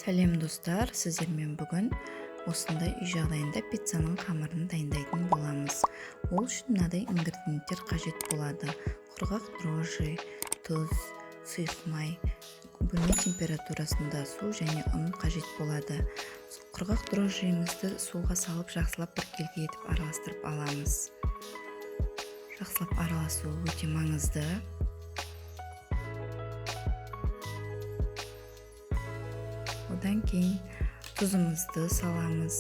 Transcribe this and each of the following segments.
Сәлем, достар! Сіздермен бүгін осындай үй жағдайында пиццаның қамырын дайындайтын боламыз. Ол үшін мынадай ингредиенттер қажет болады: құрғақ дрожжи, тұз, сұйық май, бөлме температурасында су және ұн қажет болады. Құрғақ дрожжиімізді суға салып, жақсылап біркелкі етіп араластырып аламыз. Жақсылап араласу өте маңызды. Одан кейін тұзымызды саламыз,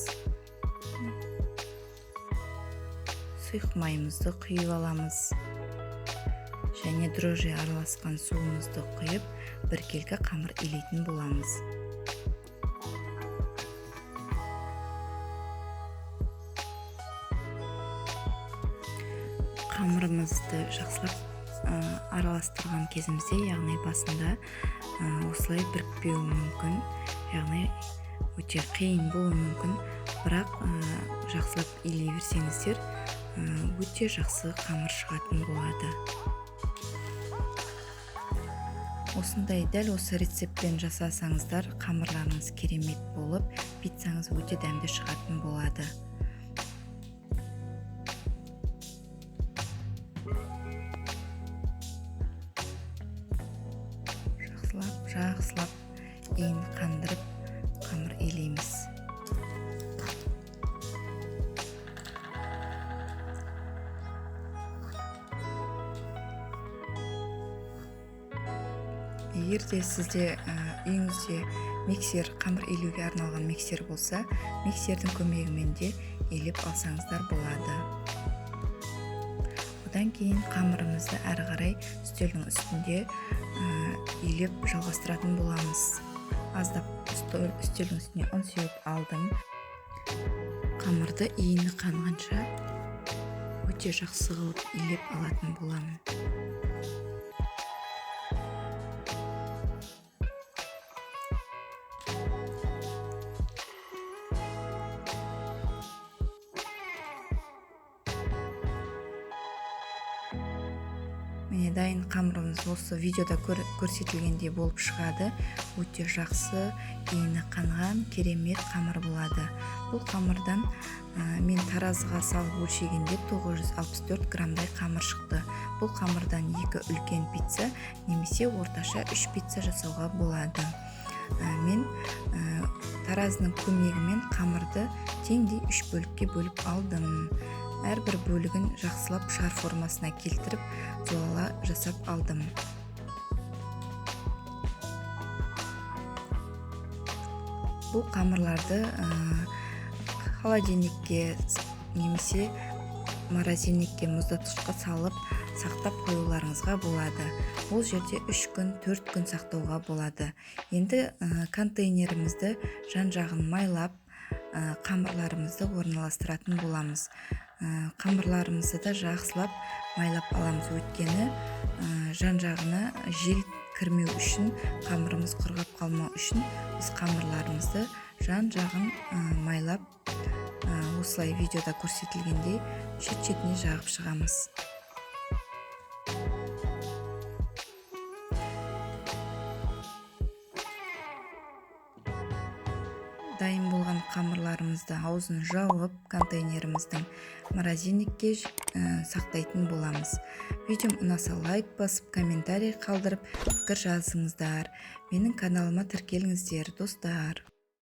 сұйық майымызды құйып аламыз және дрожжи араласқан суымызды құйып, біркелкі қамыр илейтін боламыз. Қамырымызды жақсылап араластырған кезімізде, яғни басында осылай бірікпеуі мүмкін, яғни өте қиын болуы мүмкін, бірақ жақсылап илей берсеңіздер, өте жақсы қамыр шығатын болады. Осындай дәл осы рецептпен жасасаңыздар, қамырларыңыз керемет болып, пиццаңыз өте дәмді шығатын болады. Жақсылап, жақсылап иін қандырып қамыр илейміз. Егер де сізде үйіңізде миксер, қамыр илеуге арналған миксер болса, миксердің көмегімен де илеп алсаңыздар болады. Одан кейін қамырымызды әрі қарай үстелдің үстінде илеп жалғастыратын боламыз. Аздап үстелдің үстіне ұн сеуіп алдым. Қамырды иіні қанғанша өте жақсы қылып илеп алатын боламын. Міне, дайын қамырымыз осы видеода көрсетілгендей болып шығады. Өте жақсы, иіні қанған, керемет қамыр болады. Бұл қамырдан мен таразыға салып өлшегенде 964 граммдай қамыр шықты. Бұл қамырдан 2 үлкен пицца немесе орташа 3 пицца жасауға болады. Мен таразының көмегімен қамырды теңдей 3 бөлікке бөліп алдым. Әрбір бөлігін жақсылап шар формасына келтіріп, зуала жасап алдым. Бұл қамырларды холодильникке немесе морозильникке, мұздатқышқа салып сақтап қоюларыңызға болады. Ол жерде 3 күн, 4 күн сақтауға болады. Енді контейнерімізді жан-жағын майлап, қамырларымызды орналастыратын боламыз. Қамырларымызды да жақсылап майлап аламыз, өйткені жан-жағына жел кірмеу үшін, қамырымыз құрғап қалмау үшін біз қамырларымызды жан-жағын майлап, осылай видеода көрсетілгендей шет-шетіне жағып шығамыз. Дайын болған қамырларымызды аузын жауып, контейнеріміздің морозильникке сақтайтын боламыз. Видеом ұнаса, лайк басып, комментарий қалдырып, пікір жазыңыздар. Менің каналыма тіркеліңіздер, достар.